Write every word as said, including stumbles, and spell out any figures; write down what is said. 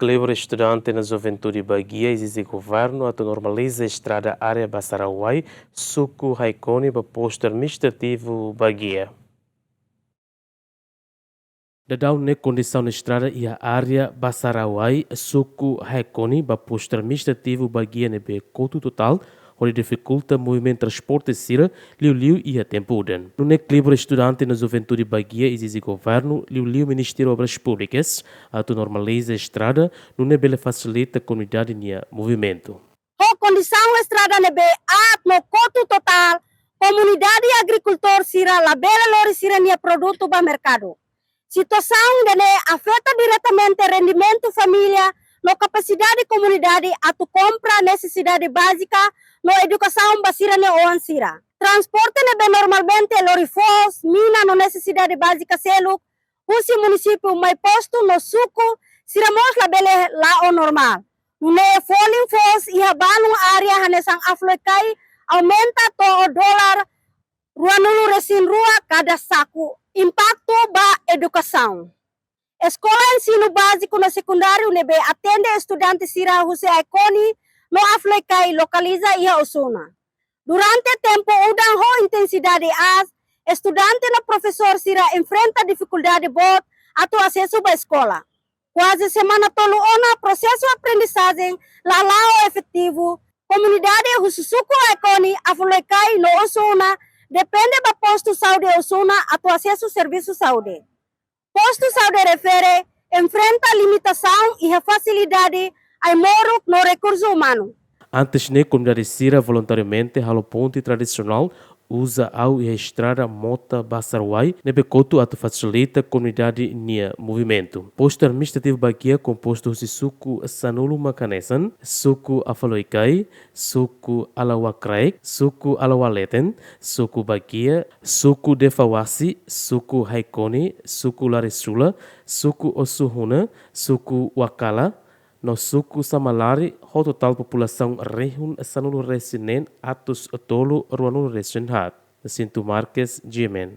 Kleur estudante no juventude Baguia ezije governu atu normaliza estrada área Basarawai, suku Haikoni ba postu administrativu Baguia. Daudaun ne'e kondisaun estrada iha área Basarawai, suku Haikoni ba postu administrativu Baguia ne'ebé kotu totál, hodi difikulta movimentu transporte sira, liuliu iha tempu udan. Nune'e kleur estudante no juventude Baguia ezije governu, liuliu Ministériu Obras Públikas, atu normaliza estrada, nune'e bele fasilita komunidade nia movimentu. Ho kondisaun estrada ne'ebé aat no kotu totál, komunidade agrikultór sira labele lori sira-nia produtu ba merkadu. Situasaun ida-ne'e afeta diretamente rendimentu família no kapasidade komunidade atu kompra nesesidade bázika no edukasaun ba sira-nia oan sira. Transporte ne'ebé normalmente lori foos, mina no nesesidade bázika seluk, husi munisípiu mai postu no suku sira mós labele la'o normál. Nune'e folin foos iha balun área hanesan Afloikai aumenta to'o dolar ruanulu-resin-rua kada saku. Impaktu ba edukasaun. Eskola ensinu báziku no sekundáriu ne'ebé atende estudante sira husi Haikoni no Afloikai lokaliza iha Ossuna. Durante tempu udan ho intensidade aas, estudante no profesór sira enfrenta difikuldade boot atu asesu ba eskola. Kuaze semana tolu ona prosesu aprendizajen la la'o efetivu. Komunidade husi suku Haikoni, Afloikai no Ossuna depende ba postu saúde Ossuna atu asesu servisu saúde. Postu saúde refere enfrenta limitasaun iha fasilidade, ai-moruk no rekursu umanu. Antes ne'e komunidade sira voluntariamente halo ponte tradisionál uza au iha estrada Mota Basarawai ne'ebé kotu atu fasilita komunidade nia movimentu. Postu administrativu Baguia kompostu husi suku sanulu mak hanesan, suku Afaloikai, suku Alawakraek, suku Alawaleten, suku Baguia, suku Defawasi, suku Haikoni, suku Laresula, suku Ossuna, suku Wakala, no suku Samalari, ho totál populasaun rihun sanulu-resin-neen atus tolu ruanulu-resin-haat. Jacinto Marques, G M N.